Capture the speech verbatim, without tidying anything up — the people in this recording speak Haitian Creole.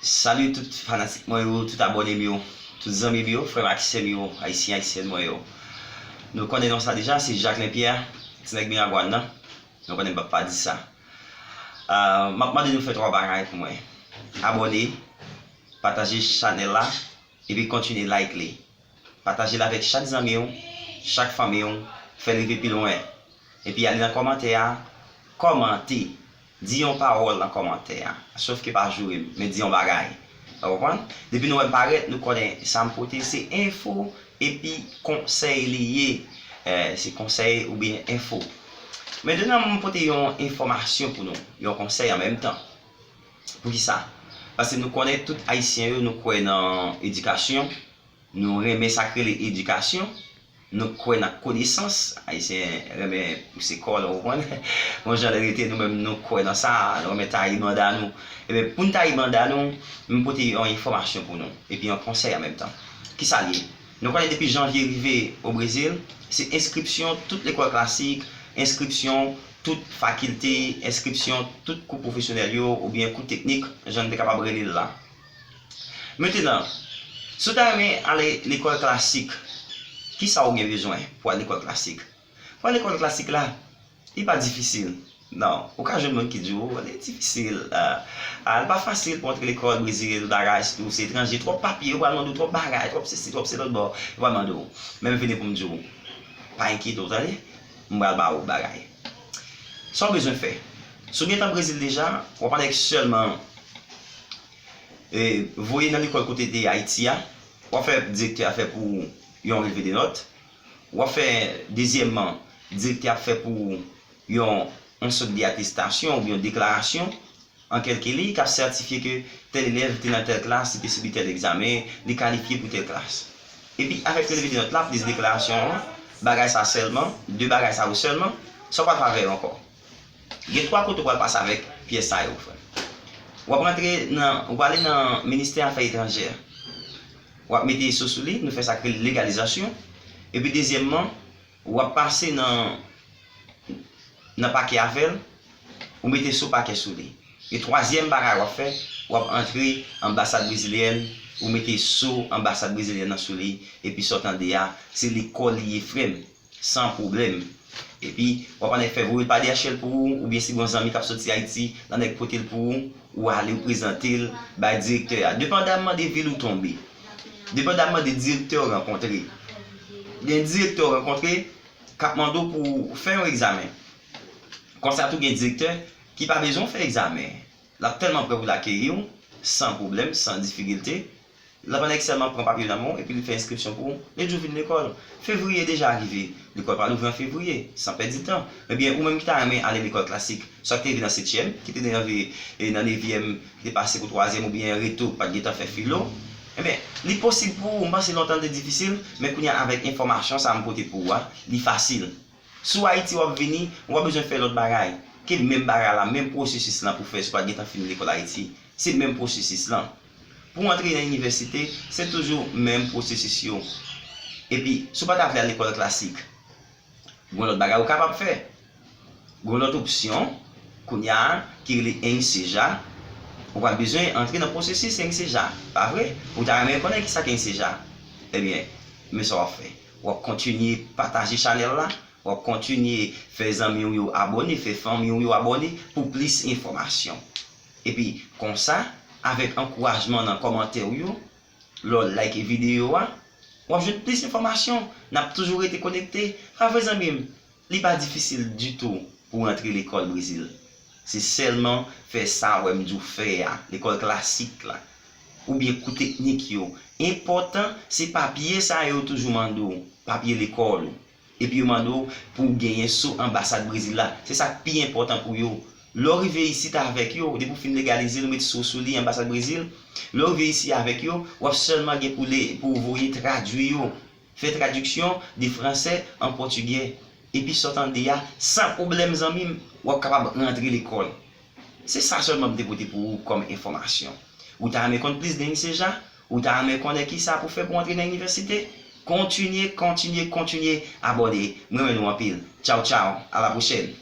Salut tout fanatik mwen yo, tout abòne m yo, tout zanmi m yo, frè m ak sè m yo, ayisyen, ayisyèn mwen yo. Nou konnen non sa deja, se Jacquelin Pierre, ti nèg Miragwàn nan. Nou konnen m p ap pa di sa. Ah, m ap mande nou fè twa bagay pou mwen. Abòne, pataje chanèl la, epi kontinye like li. Pataje l avèk chak zanmi w, chak fanmi w, fè l rive pi lwen. Epi ale nan kòmantè a, kòmante, di yon pawòl nan kòmantè a. Sof ke pa joure m, men di yon bagay. Ou konprann? Depi nou wè m parèt, nou konnen sa m pote se enfo epi konsèy li ye. Eh, se konsèy oubyen enfo. Mentnan, m pote yon enfòmasyon pou nou, yon konsèy an menm tan. Poukisa? Paske nou konnen tout Ayisyen yo, nou kwè nan edikasyon, nou renmen sa k rele edikasyon, nou kwè nan konesans. Ayisyen renmen pouse kò l, ou konprann? Bon jan lè rete, nou menm nou kwè nan sa, nou renmen taye banda nou. Ebyen, pou n taye banda nou, m pote yon enfòmasyon pou nou, epi yon konsèy an menm tan. Kisa l ye? Nou konnen depi janvye rive o Brezil, se enskripsyon tout lekòl klasik, enskripsyon tout fakilte, enskripsyon tout kou pwofesyonèl yo oubyen kou teknik, jan n te kapab rele l la. Mentnan, si w ta renmen ale lekòl klasik, kisa w gen bezwen pou al lekòl klasik? Pou al lekòl klasik la, li pa difisil. Non, ou ka jwenn moun ki di w, li difisil. Ah, ah, li pa fasil pou antre lekòl brezil, bagay, sitou se etranje, twòp papye, yo pral mande w twòp bagay, twòp sesi, twòp se lòt bò, yo pral mande w. Men m vini pou m di w, pa enkyete w, tande? M pral ba w bagay. Sa w bezwen fè? Si w gentan Brezil deja, w ap annik sèlman, eh, voye nan lekòl kote te Ayiti a, w ap fè direktè a fè pou ou yon relve de nòt. W ap fè, dezyèmman, direktè ap fè pou ou yon, yon sòt de atestasyon oubyen yon deklarasyon, an kèlke li, k ap sètifye ke tèl elèv te nan tèl klas, li te sibi tèl egzamen, li kalifye pou tèl klas. Epi, avèk relve de nòt la, plis deklarasyon an, bagay sa sèlman, de bagay sa yo sèlman, sa w pral fè avè yo ankò? Gen twa kote w pral pase avèk pyès sa yo, frè m. W ap rantre nan, w prale nan Ministè Afè Etranjè. W ap mete so sou li, nou fè sa k rele legalizasyon. Epi dezyèmman, w ap pase nan, nan pakè avè l, ou mete so pakè sou li. E twazyèm bagay w ap fè, w ap antre anbasad brezilyèn, ou mete so anbasad brezilyèn nan sou li, epi sa w tande a, se lekòl li ye, frè m. San pwoblèm. Epi, w ap annik fè voye l pa D H L pou ou, oubyen si gen yon zanmi k ap soti Ayiti, l annik pote l pou ou, ou ale, ou prezante l bay direktè a. Depandamman de vil ou tonbe, depandamman de direktè w rankontre. Gen direktè w rankontre k ap mande w pou w fè yon egzamen. Konsa tou, gen direktè ki pa bezwen w fè egzamen. L ap tèlman prè pou l akeyi w, san pwoblèm, san difikilte. L ap annik sèlman pran papye nan men w epi l fè enskripsyon pou ou, lè di w vin lekòl. Fevriye deja rive, lekòl pral ouvri an fevriye, san pèdi tan. Ebyen, ou menm ki ta renmen ale lekòl klasik, swa ki te rive nan setyèm, ki te rive, e, nan nevyèm, ki te pase pou twazyèm oubyen reto, pa t gentan fè filo, ebyen, li posib pou ou. M panse lontan l te difisil, men kounye a avèk enfòmasyon sa a m pote pou ou a, li fasil. Si w Ayiti w ap vini, w pa bezwen fè lòt bagay ke menm bagay la, menm pwosesis lan pou fè si w pa t gentan fini lekòl Ayiti. Se menm pwosesis lan. Pou w antre nan inivèsite, se toujou menm pwosesis yo. Epi, si w pa ta vle al lekòl klasik, gen yon lòt bagay ou kapab fè. Gen yon lòt opsyon, kounye a, ki rele ENSEJA. Ou pral bezwen antre nan pwosesis ENSEJA, pa vre? Ou ta renmen konnen kisa k ENSEJA? Ebyen, men sa w ap fè. W ap kontinye pataje chanèl la, w ap kontinye fè zanmi w yo abòne, fè fanmi w yo abòne pou plis enfòmasyon. Epi, konsa, avèk ankourajman nan kòmantè w yo, lè w like videyo a, w ap jwenn plis enfòmasyon. N ap toujou rete konekte. Pa vre, zanmi m? Li pa difisil ditou pou w antre lekòl Brezil. Se sèlman fè sa w wè m di w fè a, lekòl klasik la, oubyen kou teknik yo. Enpòtan, se papye sa yo toujou mande w, papye lekòl ou. Epi yo mande w pou w genyen so anbasad Brezil la. Se sa k pi enpòtan pou yo. Lè w rive isit avèk yo, depi w fin legalize l, ou met so sou li, anbasad Brezil, lè w rive isi avèk yo, w ap sèlman gen pou le, pou w voye tradui yo. Fè tradiksyon de fransè an pòtigè. Epi sa w tande a, san pwoblèm, zanmi m, w ap kapab rantre lekòl. Se sa sèlman m te pote pou ou kòm enfòmasyon. Ou ta renmen konn plis de ENSEJA? Ou ta renmen konnen kisa pou fè pou w antre nan inivèsite? Kontinye, kontinye, kontinye abòne. M renmen nou anpil. Tchaw, tchaw. A la pwochèn.